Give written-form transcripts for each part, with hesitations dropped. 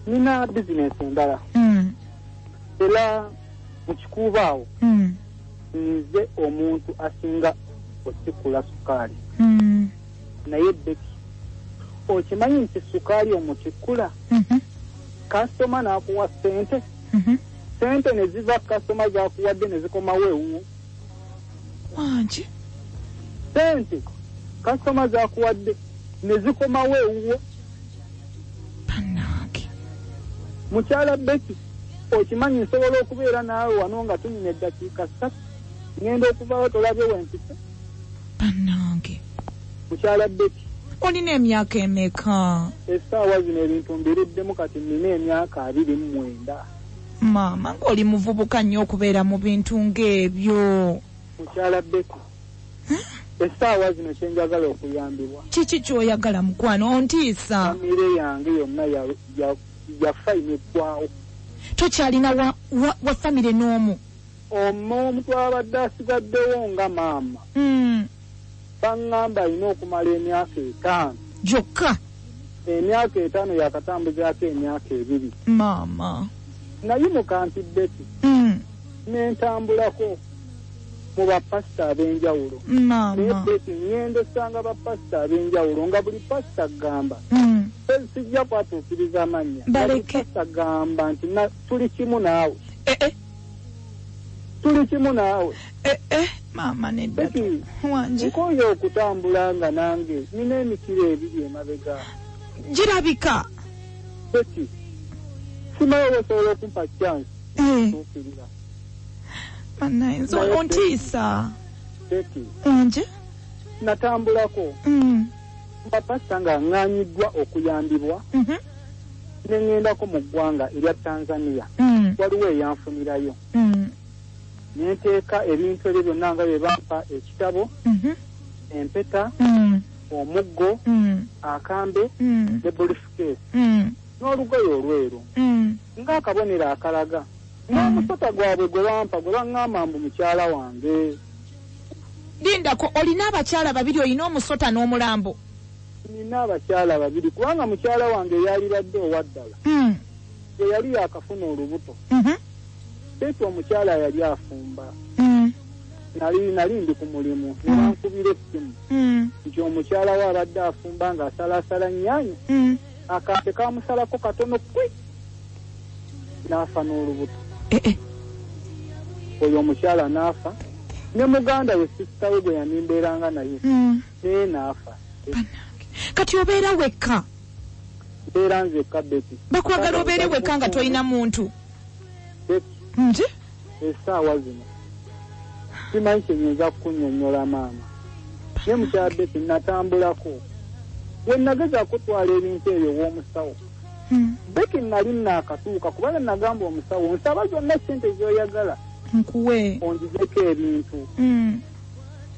Nina bizinesi endala. Era mu Kikuubo awo nze omuntu asinga osikula sukaali. Naye Becky, okimanyi nti sukaali omutikkula, kasitoma n'akuwa ssente, ssente ne ziva kasitoma z'akuwadde ne zikomawo ewuwo? Wangi? Ssente kasitoma z'akuwadde ne zikomawo ewuwo. Bannange. Mukyala Becky, okimanyi nsobola okubeera naawe wano nga tunyuma eddakiika 3, ngenda okuvaawo tolabye wempise? Bannange. Mukyala Becky. Olina emyaka emeka? Essaawa zino ebintu mbiruddemu, kati nnina emyaka 29. Maama, ng'oli muvubuka nnyo okubeera mu bintu ng'ebyo. Mukyala Becky, essaawa zino kye njagala okuyambibwa. Kiki ky'oyagala mukwano? Ontiisa. Famire yange yonna yafa neggwawo. Tokyalina wa famire n'omu? Omuntu abadde asigaddewo nga maama. Baŋŋamba alina okumala emyaka 5. Gyokka? Emyaka 5 yakatambuzaako emyaka 2. Maama. Nayimuka nti Becky. Ne ntambulako mu bapasita ab'enjawulo. Maama. Naye Becky ŋŋenda osanga bapasita ab'enjawulo nga buli pasita agamba. Sijja kwatuukiriza amannya. Baleke. Pasita agamba nti tuli kimu naawe. Tuli kimu naawe. Maama nedda. Wangi. Nkooye okutambula nga nange nina emikira 2 emabega. Girabika. Becky, simanyi osobola okumpa chance. Tuukirira. Bannange, nze ontiisa. Becky. Wangi. Natambulako. Bapasita nga ŋŋaanyiddwa okuyambibwa. Ne ŋŋendako mu ggwanga erya Tanzania. Waliwo eyanfunirayo. Ne nteeka ebintu ebyo byonna nga bye bampa, ekitabo, empeta, omuggo, akambe, ne briefcase, n'olugoye olweru, ng'akabonero akalaga. N'omusota gwabwe gwe bampa gwe baŋŋamba mbu mukyala wange. Lindako, olina abakyala babiri, olina omusota n'omulambo? Nina abakyala babiri, kubanga mukyala wange yalibadde owaddala. Ye yali yakafuna olubuto. Becky omukyala yali afumba. Nali ndi ku mulimu, ne bankubira essimu. Nti omukyala we abadde afumba ng'asalaasala nnyaanya. Akambe kamusalako katono kwi. N'afa n'olubuto. Oyo omukyala n'afa. Ne muganda we sisita we gwe yanimbeeranga naye. Naye n'afa. Kati obeera wekka? Mbeera nzekka Becky. Bakwagala obeere wekka nga tolina muntu? Becky. Nje? Essaawa zino simanyi kye nnyinza kukunnyonnyola maama. Naye mukyala Becky natambulako. We nagezaako okutwala ebintu ebyo ew'omusawo. Becky nali naakatuuka kubanga nagamba omusawo nsaba zonna ssente z'oyagala. Nkuwe. Onzijeko ebintu.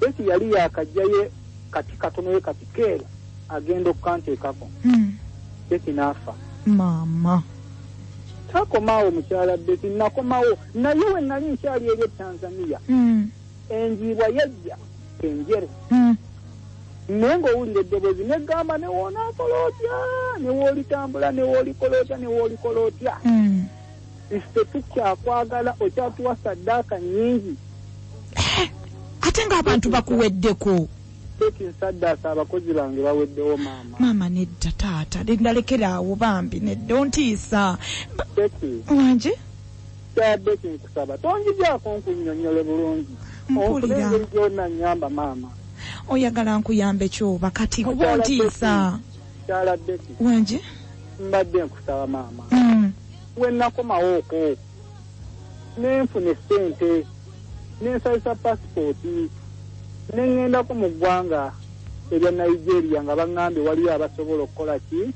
Becky yali yaakajjayo kati katono ye kati keera agenda okukanteekako. Becky n'afa. Maama. Takomaawo mukyala Becky, nakomawo naye we nali nkyali eri e Tanzania. Enjiibwa yajja enjeru. Naye ng'owulira eddoboozi negamba ne w'onaakola otya, ne w'olitambula, ne w'olikola otya, ne w'olikola otya. Iffe tukyakwagala, okyatuwa saddaaka nnyingi. Ate ng'abantu bakuweddeko. Becky nsaddaasa abakozi bange baweddewo maama. Maama nedda taata, ndalekera awo bambi nedda ontiisa. Becky. Wangi? Kya Becky nkusaba tonjigyako nkunnyonnyole bulungi. Mpulira. Onfune engeri gy'onannyamba maama. Oyagala nkuyambe kyoba kati kuba ontiisa. Mukyala Becky. Wangi? Mbadde nkusaba maama. We nakomawo okwo ne nfuna essente ne nsazisa pasipooti ne ŋŋendako mu ggwanga erya Nigeria nga baŋŋambye waliyo abasobola okukola ki?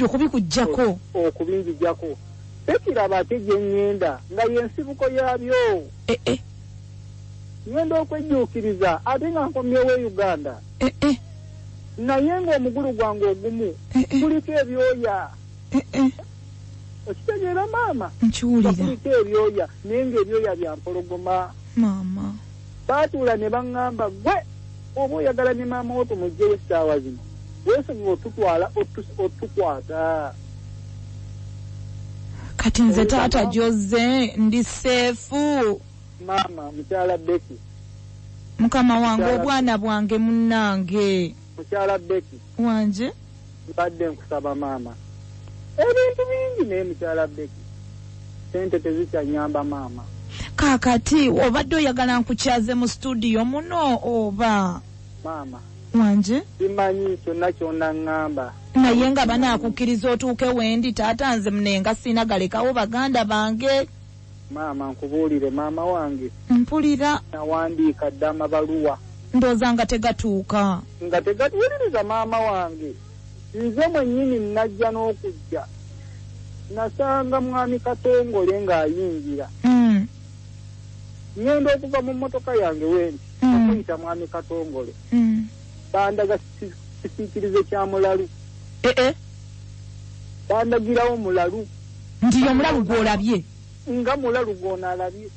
Okubikuggyako. Okubinzigyako. Bekiraba ate gye ŋŋenda nga y'ensibuko yaabyo. Ŋŋenda okwejjuukiriza ate nga nkomyewo e Uganda. Naye ng'omugulu gwange ogumu kuliko ebyoya. Okitegeera maama? Nkiwulira. Kuliko ebyoya naye ng'ebyoya bya mpologoma. Maama. Baatuula ne baŋŋamba gwe oba oyagala ne maama wo tumuggyeyo essaawa zino. Weesonyiwe otutwala otukwata. Kati nze taata Jose ndi seefu. Maama mukyala Becky. Mukama wange obwana bwange munnange. Mukyala Becky. Wanje. Mbadde nkusaba maama. Ebintu bingi naye mukyala Becky. Sente tezikyanyamba maama. Kaakati obadde oyagala nkukyaze mu studio muno oba? Maama. Wanje. Simanyi kyonna kyonna ŋŋamba. Naye nga banaakukkiriza otuuke wendi taata nze munenga sina galekawo baganda bange. Maama nkubuulire maama wange. Mpulira. Nawandiika dda amabaluwa. Ndowooza nga tegatuuka. Nga tegatuwuliriza maama wange. Nze mwennyini najja n'okujja. Nasanga mwami Katongole ng'ayingira. Ngenda okuva mu mmotoka yange wendi. Okuyita mwami Katongole. Bandaga kisiikirize kya mulalu. Bandagirawo mulalu. Nti omulalu gw'olabye. Nga mulalu gw'onaalabye.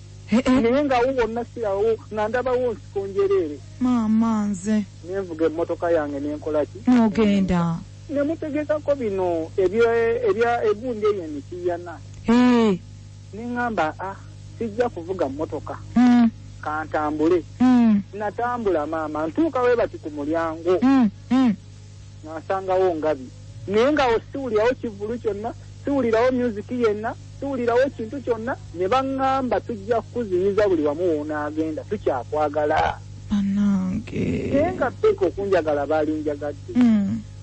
Naye ng'awo wonna sirawo nga ndabawo nsiko njereere. Maama nze. Ne nvuga emmotoka yange ne nkola ki? N'ogenda. Ne mutegekako bino ebya egundi eyo emikiyana. Ne ŋŋamba sijja kuvuga mmotoka. Kantambule. Natambula maama ntuuka we bati ku mulyango. Nasangawo ngabi. Naye ng'awo siwulirawo kivvulu kyonna, siwulirawo music yenna, siwulirawo kintu kyonna, ne baŋŋamba tujja kukuziyiza buli wamu w'onaagenda tukyakwagala. Bannange. Naye nga Becky okunjagala baalinjagadde.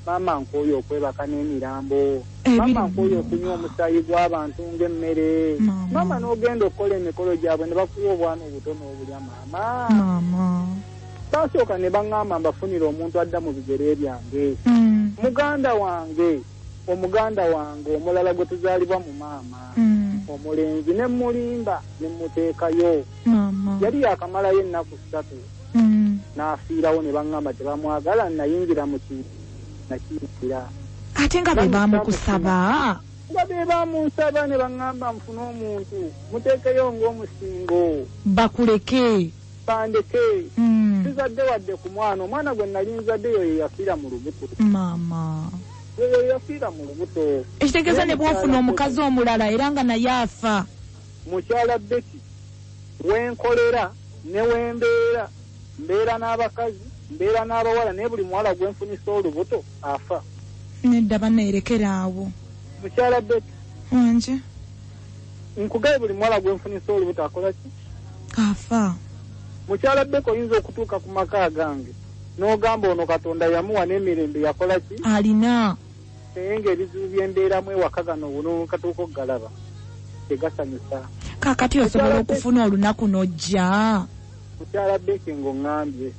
Maama nkooye okwebaka n'emirambo. Maama nkooye okunywa omusaayi gw'abantu ng'emmere. Maama n'ogenda okukola emikolo gyabwe ne bakuwa obwana obuto n'obulya maama. Maama. Baasooka ne baŋŋamba mbafunire omuntu adda mu bigere byange. Muganda wange, omuganda wange omulala gwe tuzaalibwa mu maama. Omulenzi ne mulimba ne muteekayo. Yali yakamalayo ennaku 3. N'afiirawo ne baŋŋamba tebamwagala nayingira mu nakiyingira. Ate nga be baamukusaba. Nga be baamunsaba ne baŋŋamba nfune omuntu muteekeyo ng'omusingo. Bakuleke. Bandeke. Sizadde wadde ku mwana, omwana gwe nali nzadde yoyo yafiira mu lubuto. Maama. Yoyo yafiira mu lubuto. Ekitegeeza ne bw'ofuna omukazi omulala era nga naye afa. Mukyala Becky, wenkolera ne wembeera, mbeera n'abakazi, mbeera n'abawala, naye buli muwala gwe nfunisa olubuto afa. Nedda banneerekera awo. Mukyala Becky. Wanje. Nkugaye buli muwala gwe nfunisa olubuto akola ki? Afa. Mukyala Becky oyinza okutuuka ku maka gange n'ogamba ono Katonda yamuwa n'emirembe yakola ki? Alina. Naye ng'ebizibu by'embeeramu ewaka gano n'okatuuka okugalaba tegasanyusa. Kaakati osobola okufuna olunaku n'ojja. Mukyala Becky ng'oŋŋambye.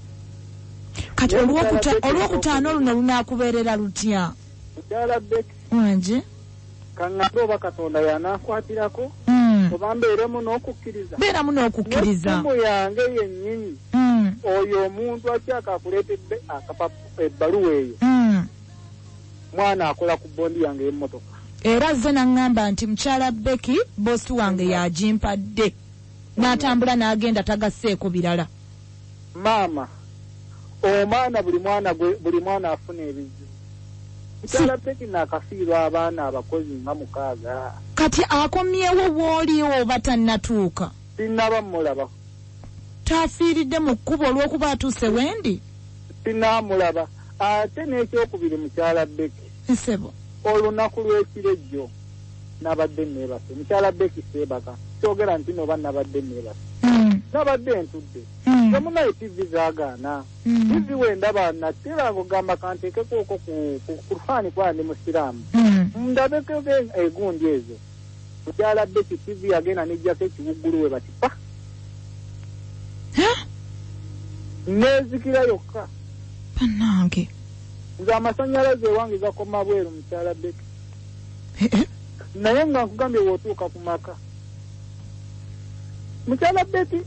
Kati olwokutaano luno lunaakubeerera lutya? Mukyala Becky. Wanje. Kaŋŋambe oba Katonda y'anaakwatirako. Oba mbeeremu n'okukkiriza. Beeramu n'okukkiriza. N'essimu yange yennyini. Oyo omuntu akyaka akuleetedde ebbaluwa eyo. Mwana akola ku bondi yange y'emmotoka. Era azze n'aŋŋamba nti mukyala Becky boosi wange y'agimpadde. N'atambula n'agenda tagasseeko birala. Maama, omwana buli mwana afuna ebizibu. Mukyala Becky naakafiirwa abaana abakozi nga 6. Kati akomyewo w'oli oba tannatuuka? Sinnaba mmulaba. Tafiiridde mu kkubo olw'okuba atuuse wendi? Sinnaamulaba. Ate n'ekyokubiri mukyala Becky. Nsebo. Olunaku lw'ekiro ejjo nabadde neebase. Mukyala Becky seebaka. Kyogera nti noba nabadde neebase. Nabadde ntudde. Temunaye TV zaagaana. TV wendaba natera ng'ogamba kanteekeko okwo ku Kur'ani kuba ndi musiraamu. Ndabeko egundi ezo. Mukyala Becky TV yagenda n'eggyako ekiwuggulu we bati pa. Neezikira yokka. Bannange. Nze amasannyalaze ewange gakoma bweru mukyala Becky. Naye nga nkugambye w'otuuka ku maka. Mukyala Becky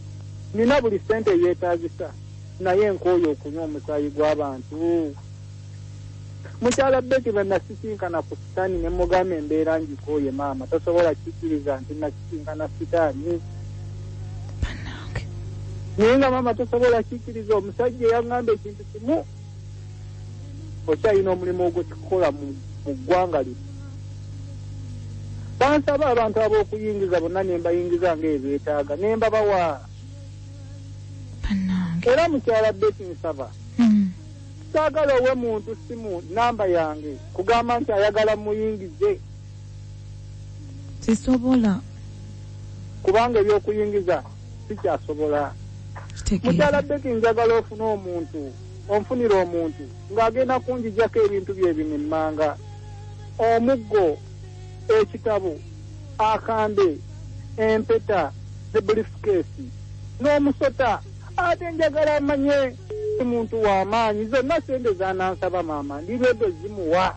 nina buli ssente eyeetaagisa naye nkooye okunywa omusaayi gw'abantu. Mukyala Becky bwe nasisinkana ku sitaani ne mugamba embeera ngikooye maama tosobola kikkiriza nti nasisinkana sitaani. Bannange. Naye nga maama tosobola kikkiriza omusajja eyaŋŋamba ekintu kimu okyalina omulimu ogw'okikola mu ggwanga lino. Bansaba abantu ab'okuyingiza bonna ne mbayingiza ng'ebeetaaga ne mbabawa. Era mukyala Betty nsaba. Saagala owe muntu simu namba yange kugamba nti ayagala muyingize. Sisobola. Kubanga ebyokuyingiza sikyasobola. Mukyala Betty njagala ofune omuntu, onfunire omuntu ng'agenda kunjijjako ebintu bye bino emmanga. Omuggo, ekitabo, akambe, empeta, ne briefcase, n'omusota. Ate njagala amanye muntu w'amaanyi, zonna sente z'anansaba maama ndi lweddo zimuwa.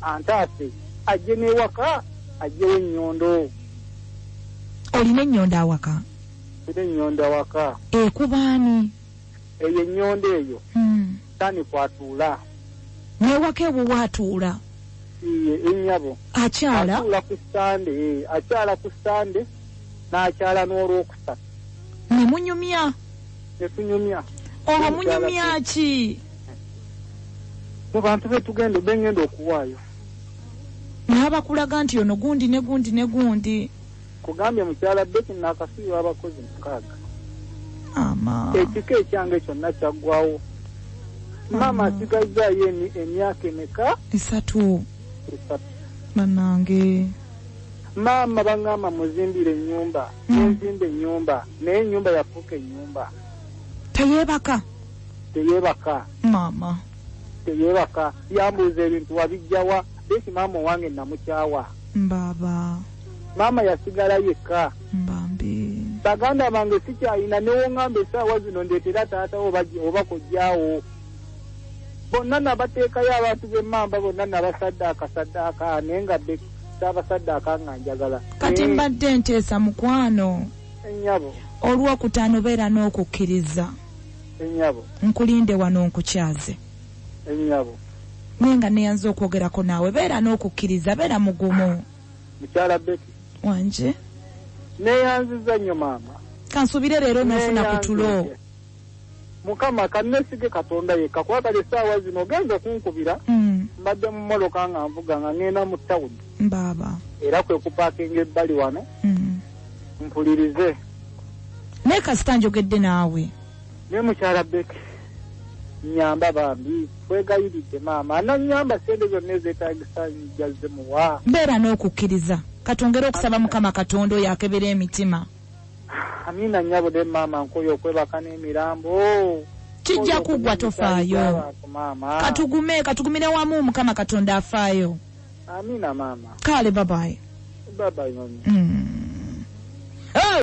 Antaase ajje n'ewaka ajjewo ennyondo. Olina ennyondo awaka? Olina ennyondo awaka. Ekubaani? Eyo ennyondo eyo. Tani kwatuula. N'ewaka ewo waatuula? Iye, ennyabo. Akyala? Atuula ku Sande, akyala ku Sande n'akyala n'olwokusatu. Ne munyumya? Ne tunyumya. Olwo munyumya ki? Mu bantu betugenda bengenda okuwaayo. N'abakulaga nti ono gundi ne gundi ne gundi. Kugambye mukyala Betty n'akasuubirwa abakozi 6. Ama. Ekika ekyange kyonna kyaggwawo. Maama asigazzaayo emyaka emeka? 3. 3. Bannange. Maama baŋŋamba muzimbire ennyumba, nenzimba ennyumba, naye ennyumba yafuuka ennyumba. Teyeebaka? Teyeebaka. Maama. Teyeebaka. Yambuuza ebintu wabijjawa, Betty maama owange namukyawa. Mbaaba. Maama yasigala yekka. Mbambi. Baganda bange sikyalina newoŋŋamba essaawa zino ndeetera taata oba kojjaawo. Bonna nabateekayo abantu b'emmamba bonna nabasaddaaka saddaaka naye nga saabasaddaaka nga njagala. Kati mbadde nteesa mukwano. Ennyabo. Olwokutaano beera n'okukkiriza. Ennyabo. Nkulinde wano nkukyaze. Ennyabo. Naye nga neyanza okwogerako naawe, beera n'okukkiriza, beera mugumu. Mukyala Betty. Wanje. Neyanziza nnyo maama. Kansuubire leero n'ofuna ku tulo. Mukama kannesige Katonda yekka kuba kale essaawa zino ogenza okunkubira. Mbadde mu mmotoka nga nvuga nga ngenda mu tawuni. Mbaaba. Era kwe kupaakinga ebbali wano. Mpulirize. Naye kasita njogedde naawe. Naye mukyala Betty nnyamba bambi, kwegayiridde maama. Anannyamba ssente zonna ezeetaagisa nja zimuwa. Beera n'okukkiriza. Katwongere okusaba Mukama Katonda oyo akebera emitima. Amina nnyabo ne maama nkoye okwebaka n'emirambo. Kijja kuggwa tofaayo. Katugume, katugumire wamu Mukama Katonda afaayo. Amina maama. Kale bye bye. Bye bye mami.